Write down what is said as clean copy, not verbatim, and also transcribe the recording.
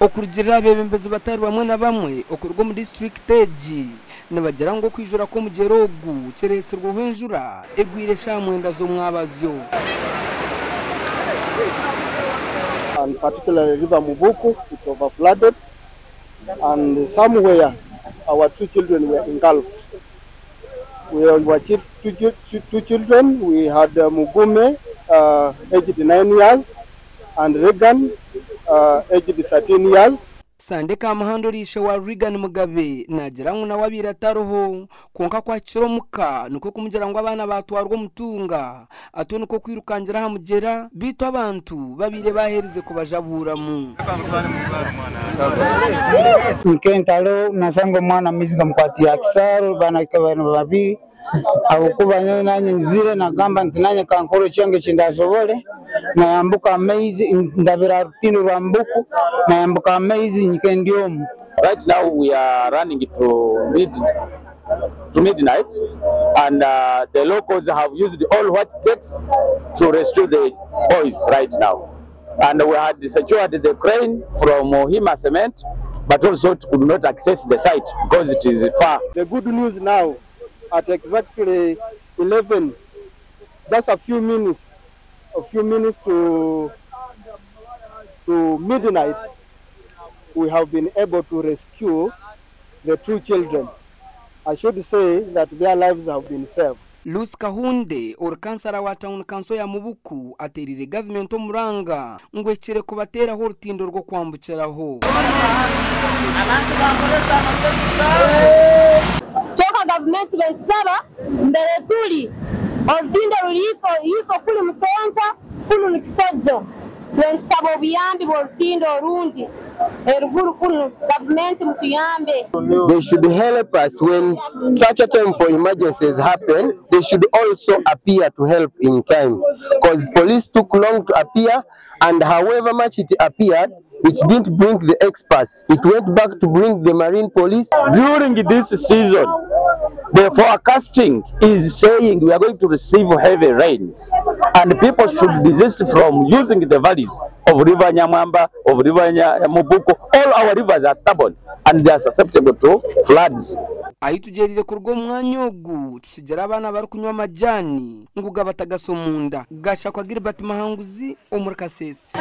Okurugirira abebembezi batari bamwe na bamwe okuruga omu disiturikiti egi nibagira ngu okwijura kw'omugyera ogu kireetsirweho enjura egwire eshaaha 9 z'omwabazyo. And particularly River Mubuku, it overflooded, and somewhere our two children were engulfed. We were two children. We had Mugume, aged 9 years, and Regan, aged 13 years. Sande Kamuhanda oriishe wa Regan Mugabe naagira ngu nawe abaire atariho, kwonka kwakira omuka nikwo kumugira ngu abaana batwarwa omutunga, atyo nikwo kwirukangira aha mugyera, beitu abantu babaire baaherize kubajaburamu. Nkentalo nasanga omwana amaizi gamukwatira aha kisaaru, baana babiri, ahabw'okuba nyowe nanye nzire nagamba nti nanye kankore ekyange ekindasobole, nayambuka amaizi ndabira aha rutindo rwa Mubuku, nayambuka amaizi nyike ndi omu. Right now we are running to midnight, and the locals have used all what it takes to rescue the boys right now. And we had secured the crane from Hima Cement, but also it could not access the site because it is far. The good news now, at exactly 11, just a few minutes to midnight, we have been able to rescue the two children. I should say that their lives have been saved. Lucy Kahunde ori kansara wa town council ya Mubuku aterire gavumenti omuranga ngu ekire kubateraho orutindo rw'okwambukiraho. Kyoka gavumenti bentusaba mbere turi orutindo ruri ifo kuri musenta kunu ni Kisojo, bentusaba obuyambi bw'orutindo orundi eruguru kunu, gavumenti mutuyambe. They should help us when such a time for emergencies happen. They should also appear to help in time, because police took long to appear, and however much it appeared, it didn't bring the experts. It went back to bring the marine police. During this season, the forecasting is saying we are going to receive heavy rains, and people should desist from using the valleys of River Nyamwamba, of River Mubuku. All our rivers are stubborn and they are susceptible to floods. Ahi tugyerire kuruga omwanya ogu tusigira abaana barikunywa amajani ngu gabatagasa omunda. Gashakwa Gilbert Mahanguzi omuri Kasese.